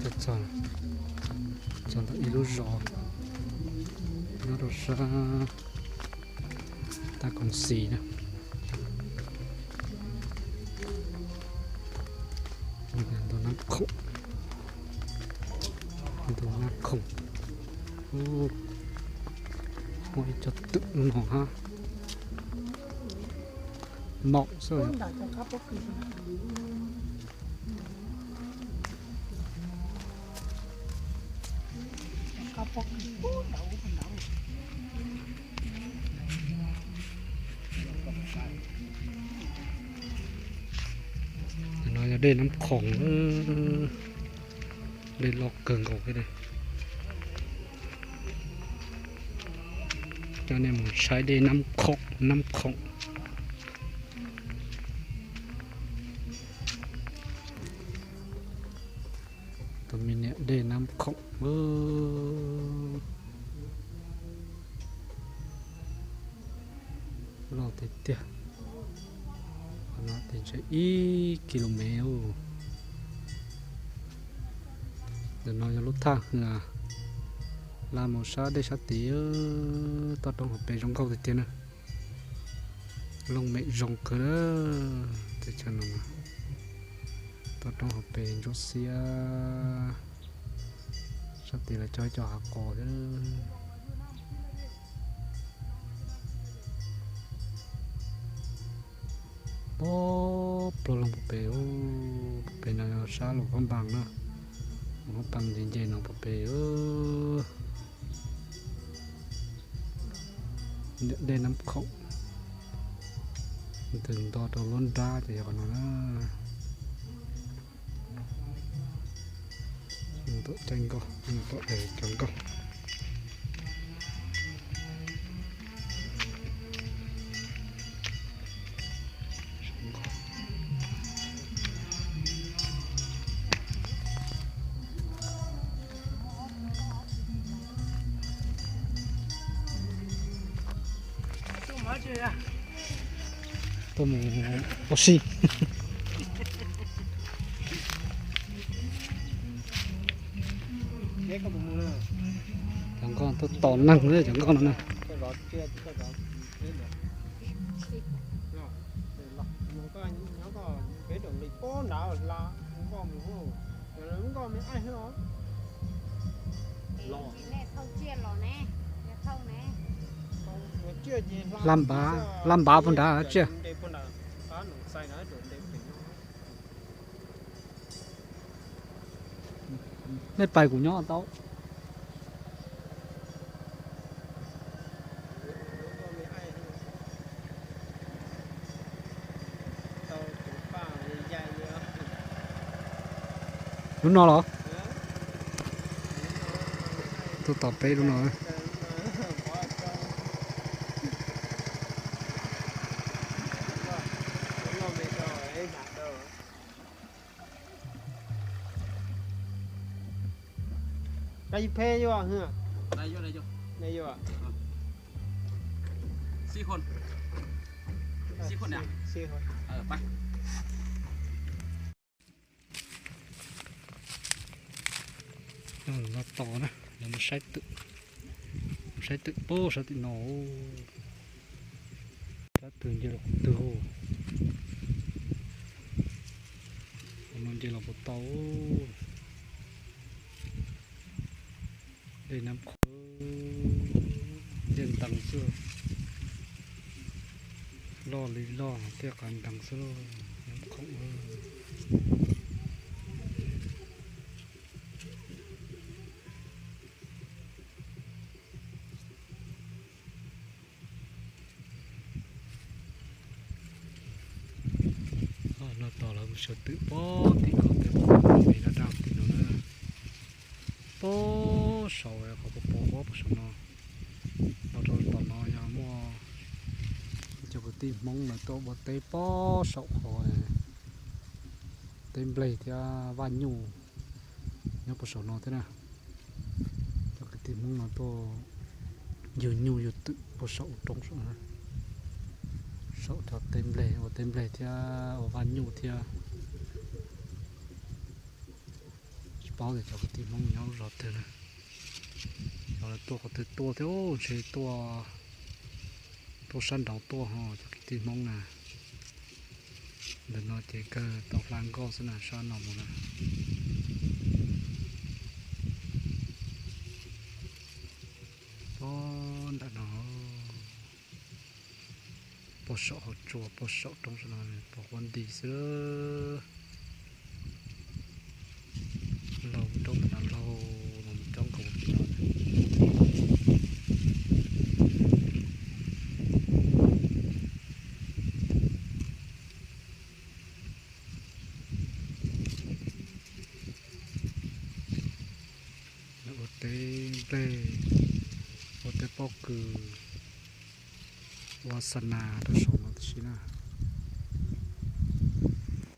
Txog, txog ntawm ib lub zos nyob rau sab Taj Koom Xis na. Ntug Nab Khoom, ntug Nab Khoom. Muaj ib co twm no hab, maum xwb. No yog dej Nab Khoom, dej loj kawg nkaus thiab. Coj nej mus saib dej Nab Khoom, Nab Khoom. Tus me niam dej Nab Khoom, loj tiag tiag. Qhov no ces ntshe ib ki lo mev. Ntawm no yog lub thaj hwv, la mus sab dej sab tid, toj roob hauv pes zoo nkauj tiag tiag na. Looj mem zoo kawg, teb chaws no, toj roob hauv pes ntsuab xiab, sab tid lawv cog ib co hav qos thiab. Pob, pluag loog puag pem, puag pem no yog sab Luas Phab Npas na, Luas Phab Npas nce nce no puag pem. Dej Nab Khoom, ntws nto rau lub nrab ces yog qhov no na. Tom caij nkoj, tom es cov nkoj. Tuaj mus ua si. Cov nkoj tuaj tos neeg, cov nkoj no na. Laj npav, laj npav puag nrad tsiaj. Nej pais kuv nyob tau. Lub no los? Tuaj tos peb lub no. Tos na, mus saib twm, mus saib twm puag sab tim no. Sab twg nce los qhov twg, qhov no nce los puas tau. Dej Nab Khoom, dej ntees xwb, loj li loj thiaj qav ntees xwb lauj, Nab Khoom. No tos lawv mus xyuas twm puag tim ko, twb pom me daj daj tim no na. Puag saum qhov puas pos puag saum no, los rau tom no yog muaj cov kwv tij Hmoob lawv tuaj ua teb puag saum qhov teb nplej thiab vaj nyuj nyob puag saum no thiab na. Cov kwv tij Hmoob no tuaj yug nyuj yug twm puag saum roob saum, saum cov teb nplej, ua teb nplej thiab ua vaj nyuj thiab. Tsis Paub tias cov kwv tij Hmoob nyob lub zos twg na. Cov lawv tuaj qhov twg tuaj thiab, ntshe tuaj, tuaj sab nraud tuaj ho cov kwv tij Hmoob na. Ntawm no ces kawg tau hla nkauj xwb na, sab no mus na. Pob nram no, pob saum hauv tsua, pob saum roob no, pom huab nti xwb. Laug roob ntawm no laug, los mus roob nkaus pem no. Ua teb nplej, ua teb pob kws, ua xa nas rau saum no tib si na.